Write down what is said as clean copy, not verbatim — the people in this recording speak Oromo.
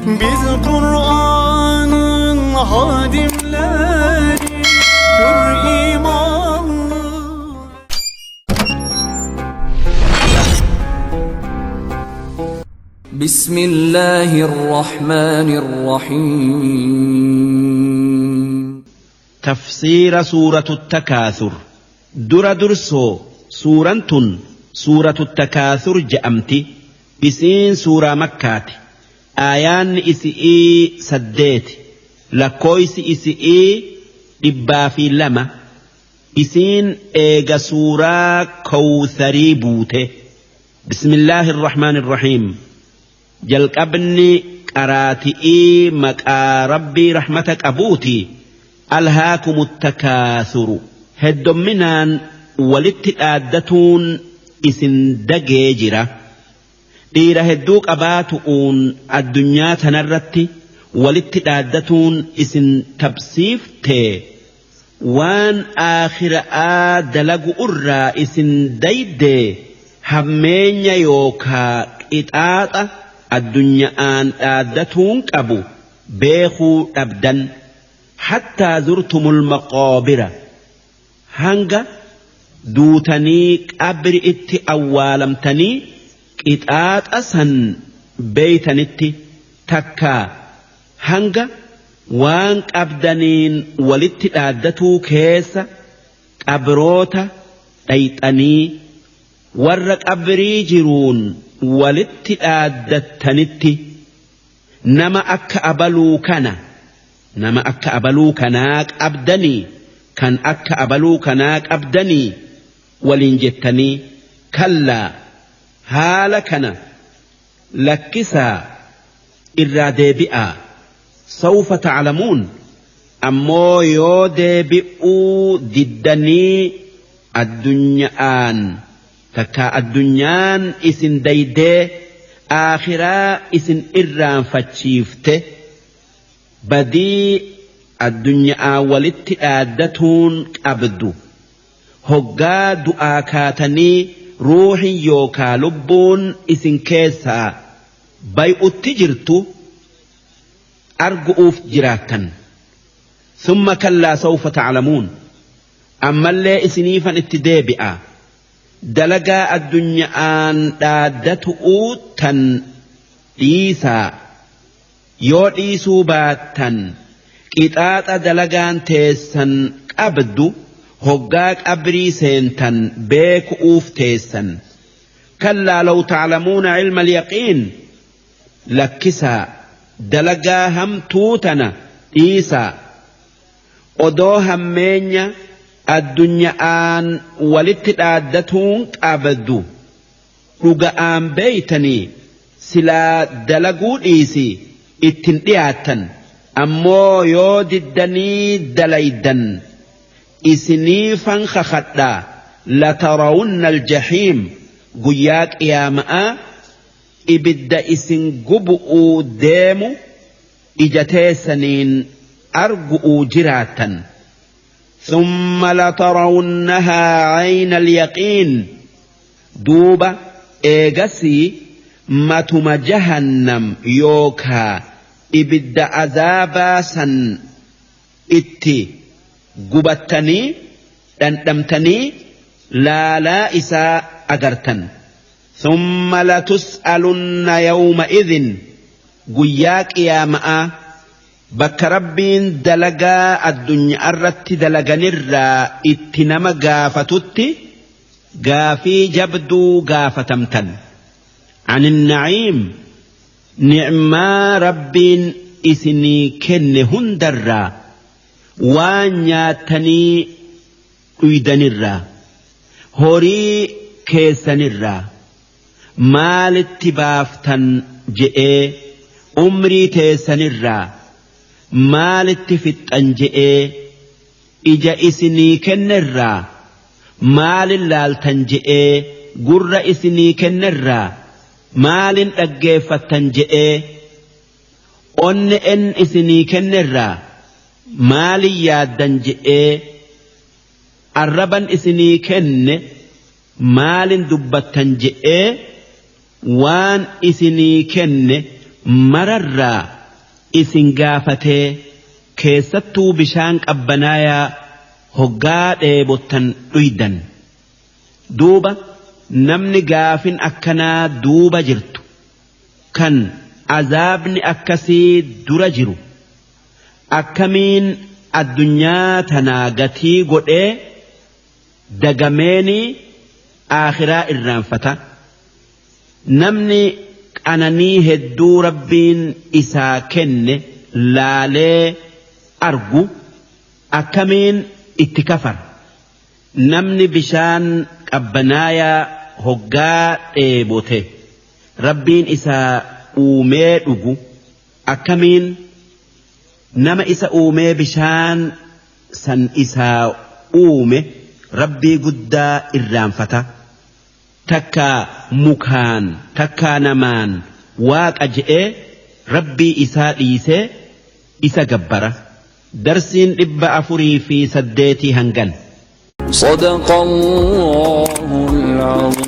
Biz Kur'an'ın hadimleri, hür imanlı. بسم الله الرحمن الرحيم. Tafsiira Suuratu Takaasur dura dursoo suuraan tun Suuratu Takaasur je'amti. Isiin suuraa Makkaati. Aayaanni isi'ii 8, lakkooysi isi'ii 102. Isiin eega suuraa Kawtharii buute. Bismillaahi irrahmaani irrahiim. Jalqabni qaraati'ii maqaa Rabbii rahmata qabuuti. Alhaakumu takaasuru, heddomminaan walitti dhaaddatuun isin dagee jira. Dhiira hedduu qabaatu'uun addunyaa tanarratti walitti dhaaddatuun isin tabsiiftee waan aakhira'aa dalagu'urraa isin daydee hammeenya yookaa qixaaxa addunya'aan dhaaddatuun qabu beekhuu dhabdan. Hattaa zurtumul maqaabira, hanga duutanii qabri'itti awwaalamtanii qixaaxa san beeytanitti, takkaa hanga waan qabdaniin walitti dhaaddatuu keessa qabroota dhayxanii warra qabrii jiruun walitti dhaaddattanitti. Nama akka abaluu kana, nama akka abaluu kanaa qabdanii, kan akka abaluu kanaa qabdanii waliin jettanii. Kallaa, haala kana lakkisaa, irraa deebi'aa. Sawfa ta'lamuun, ammoo yoo deebi'uu diddanii addunya'aan takkaa addunyaan isin daydee aakhiraa isin irraanfachiifte, badii addunya'aan walitti dhaaddatuun qabdu hoggaa du'aa kaatanii ruuhin yookaa lubbuun isin keessaa bay'utti jirtu argu'uuf jiraattan. Summa kallaa sawfa ta'lamuun, ammallee isiniifan itti deebi'a. Dalagaa addunya'aan dhaaddatu'uu tan dhiisaa. Yoo dhiisuu baattan qixaaxa dalagaan teessan qabdu hoggaa qabrii seentan beeku'uuf teessan. Kallaa law ta'lamuuna ilma alyaqiin, lakkisaa, dalagaa hamtuu tana dhiisaa. Odoo hammeenya addunya'aan walitti dhaaddatuun qabdu dhuga'aan beeytanii silaa dalaguu dhiisi ittin dhiyaattan. Ammoo yoo diddanii dalaydan isiniifan kakadhaa, latarawunna aljahiim, guyyaa qiyaama'aa ibidda isin gubu'uu deemu ija teessaniin argu'uu jiraattan. Thumma latarawunnahaa ayna alyaqiin, duuba eegasii matuma jahannam yookaa ibidda azaabaa san itti gubattanii dhandhamtanii laalaa isaa agartan. Thumma latus'alunna yawma idhin, guyyaa qiyaama'aa bakka Rabbiin dalagaa addunyaarratti dalaganirraa itti nama gaafatutti gaafii jabduu gaafatamtan. Anin na'iim, ni'maa Rabbiin isinii kenne hundarraa, waan nyaattanii dhuydanirraa, horii keessanirraa maalitti baaftan je'ee, umrii teessanirraa maalitti fixxan je'ee, ija isinii kennerraa maalin laaltan je'ee, gurra isinii kennerraa maalin dhaggeeffattan je'ee, onne en isinii kennerraa maalin yaaddan je'ee, arraban isinii kenne maalin dubbattan je'ee, waan isinii kenne mararraa isin gaafatee keessattuu bishaan qabbanaayaa hoggaa dheebottan dhuydan. Duuba namni gaafin akkanaa duuba jirtu kan azaabni akkasii dura jiru akkamiin addunyaa tanaa gatii godhee dagameenii aakhiraa irraanfata. Namni qananii hedduu Rabbiin isaa kenne laalee argu akkamiin itti kafara. Namni bishaan qabbanaayaa hoggaa dheebote Rabbiin isaa uumee dhugu akkamiin nama isa uumee bishaan san isaa uume Rabbii guddaa irraanfata. Takkaa mukaan takkaa namaan waaqa je'ee Rabbii isaa dhiisee isa gabbara. Darsiin 408 hangan. صدق الله العظيم.